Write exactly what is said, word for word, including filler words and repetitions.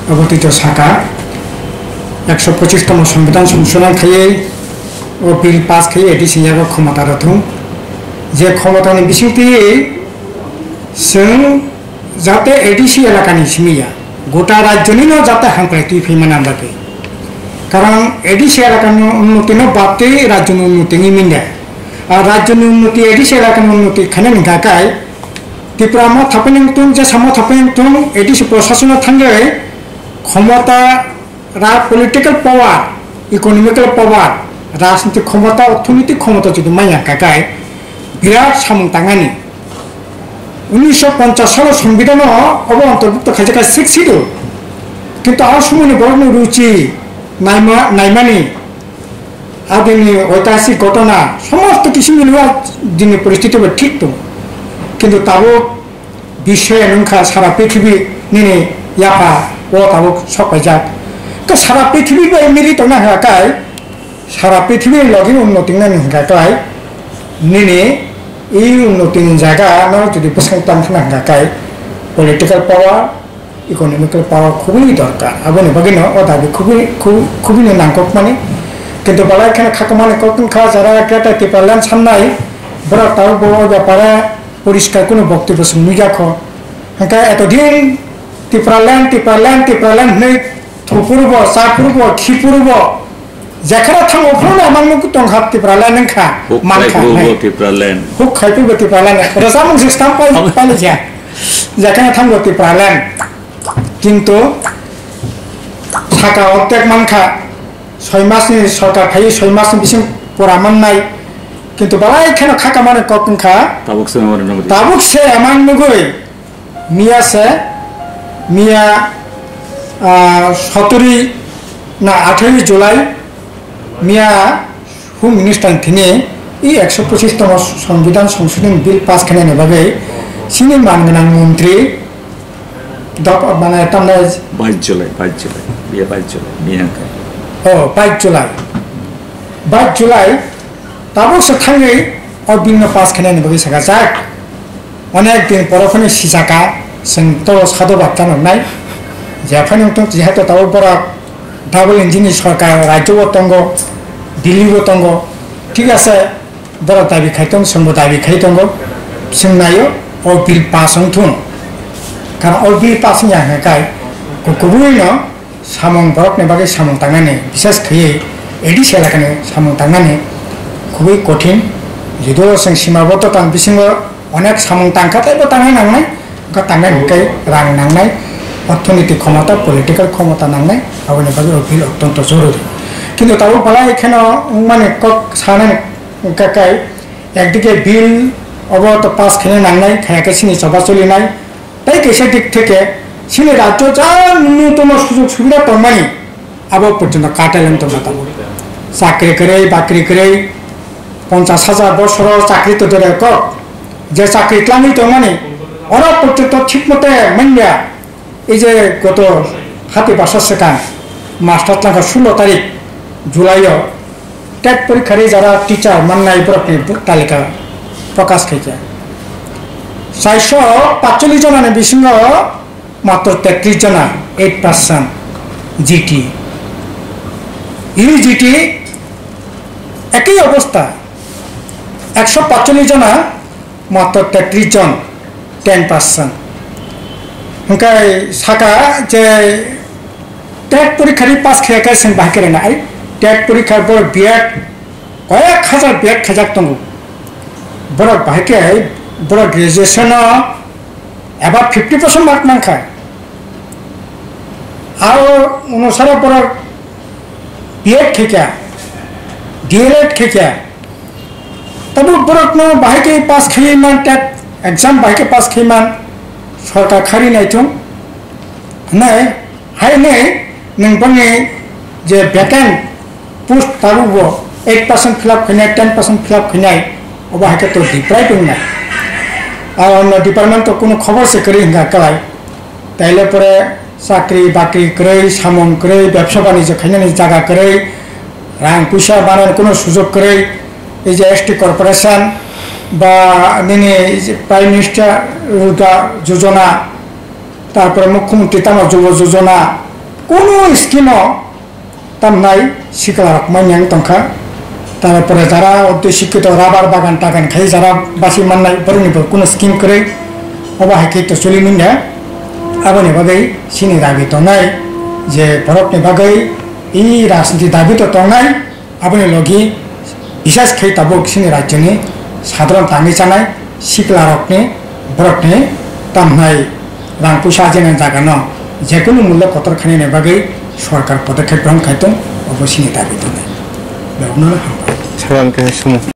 Obo twi to saka, ekso pochis tomo Songbidan songsodhon khaiwi o bill pass khaiwi A D C yago khomota rw thung. Je khomotani bisingtwi chwng jate A D C elakani simi ya, gota rajyonino jate hamkrai twi phaimani bagwi. Karon A D C elakani unnotino bad twi rajyoni unnoti wngwi manya. Ar rajyoni unnoti, A D C elakani unnoti khainani hwnkha khe Tipra motha phai wngthung, jesa motha phai wngthung, A D C prosasono thangwi khomota ra political power, economical power, rajnitik khomota, orthonoitik khomota jodi manya hwnkha khe birat samung tangnani. Unnisho ponchash salo Songbidan o obo ontorbhukto khaijak kha Sixth Schedule. Kintu a somoini borokni ruchi naima-, naimani adini oitihasik ghotona somosto kisimni lua dini poristiti bo thik tongo. Kintu tabuk biswayano wngkha sara prithibi nini yapha o tabuk sok paijak. To sara prithibi bai mili tongna hwnkha kai, sara prithibi ni logi unnoti wngnani hwnkha kai, nini i unnoti ni jaga no jodi bwswng tang khna hwnkha kai, political power, economical power khubui dorkar. Aboni bagwino o dabi khubui, khu-, khubui ni nangkok mani. Kintu balai kheno khakamani kok wngkha jara Greater Tipraland sannai borok tabuk bo o bepare poriskar kunu boktobyo chwng nukya kho. Hwnkhe etodin Tipraland, Tipraland, Tipraland hwnwi thupurbo, chapurbo, khipurbo, jekheno thango phano mang nuk tong kha Tipraland wngkha, Huk man kha khai phuru hwnwi. Bo Tipraland. Huk khai phuru bo Tipraland. Rwchapmung se stam pai, Am- pai kha. Jekheno thango Tipraland. Kintu saka ordek man kha, soi masni sorkar phai soi masni bising pura mannai. Kintu balai kheno khakamani kok wngkha. Tabuk se memorandum. Tabuk se emang nugui. Miya se, miya, ah, soturi na athai July, miya Home Minister ni thini i ekso pochis tomo Songbidan Songsodhoni Bill pass khainani bagwi chini man gwnang montri dop-, mane tamni Bais July, bais July, biya bais July, miya hwnkhe. Oh, bais July. Bais July, tabuk se thangwi o bill no pass khainani bagwi sakajak. Onek din poro phano sijaka, chwng to sadhubad chanoknai. Je phano wngthok, jehetu tabuk borok double engine ni sorkar rajyo bo tongo, Delhi bo tongo. Thik ase, borok dabi khai tongo, chwngbo dabi khai tongo. Chwng naio, o bill pass wngthung. Karon o bill pass wngya hwnkhe kai, ku-, kubui no samung borokni bagwi samung tangnani, bises khaiwi A D C elakani samung tangnani khubui kothin. Judeo chwng simabotto tang bisingo onek samung tangkha, teibo tangna nangnai, wngkha tangnai hwnkhe rang nangnai, orthoniti khomota, political khomota nangnai, aboni bagwi o bill ottonto jorori. Kintu tabuk balai kheno wngmani kok sanani wngkha kai, ekdike bill obo to pass khaina nangnai, khaya khe chini choba cholinai, tei kaisa dik theke chini rajyo ja nunutoma sujog subida tongmani, abo porjonto katel wng tongma tongo. Chakri kwrwi, bakri kwrwi, ponchash hajar bosoro chakri to dore kok. Je chakri twlangwi tongmani, oro porjonto thik mote manya. Ei je goto hati basa swkang master twlangkha sullo tarik July o tet porikha ri jara teacher mannai borokni talika prokash khaikha. Chairso patchollish jonani bisingo matro tetris jona, eight percent G T. E G T ekoi obostha, ekso patchollish jona, matro tetris jon, ten percent. Hwnkhe saka je tet porikha ri pass khaiya khe chwng bahai khe rwna ai, tet porikha bo B Ed koyek hajar B Ed khaijak tongo. Borok bahai khe borok graduation o eba fifty percent mark mankha. Aro unusara borok B Ed khaikha, D L Ed khaikha, tabuk borokno bahai khe pass khaiwi man, tet exam bahai khe pass khaiwi man, sorkar khari naithung hwnwi hai hwnwi nwng bangni je vacant post tabukbo eight percent fill up khainai, ten percent fill up khainai, obo hai khe to deprive wngnai. Ar onno department to kunu khobor se kwrwi hwnkha kwlai. Taile pore chakri bakri kwrwi, samung kwrwi, bebsa banijyo khainani jaga kwrwi, rang puisa banani kunu sujog kwrwi, ei je S T corporation ba nini ei je Prime Minister Rudra Jojona, tarpore Mukhyamantri tamo Jubo Jojona, Kunu scheme o tamnai sikla rok manya wng tongkha. Tarpore jara oddo sikito rabar bagan tagan khai jara basi mannai borokni bo kunu scheme kwrwi. Obo hai khe to choli manya. Aboni bagwi sini dabi tongnai je borokni bagwi i rajniti dabi to tongnai. Aboni logi bisas khai tabuk sini rajyoni sadharon tangwi chanai sikla rokni borokni tamnai rang puisa ajina jagano jekunu mullo kotor khainani bagwi sorkar podokkhep grohon khai tong obo sini dabi tongnai. Belokno hambai. Salam khe sumo.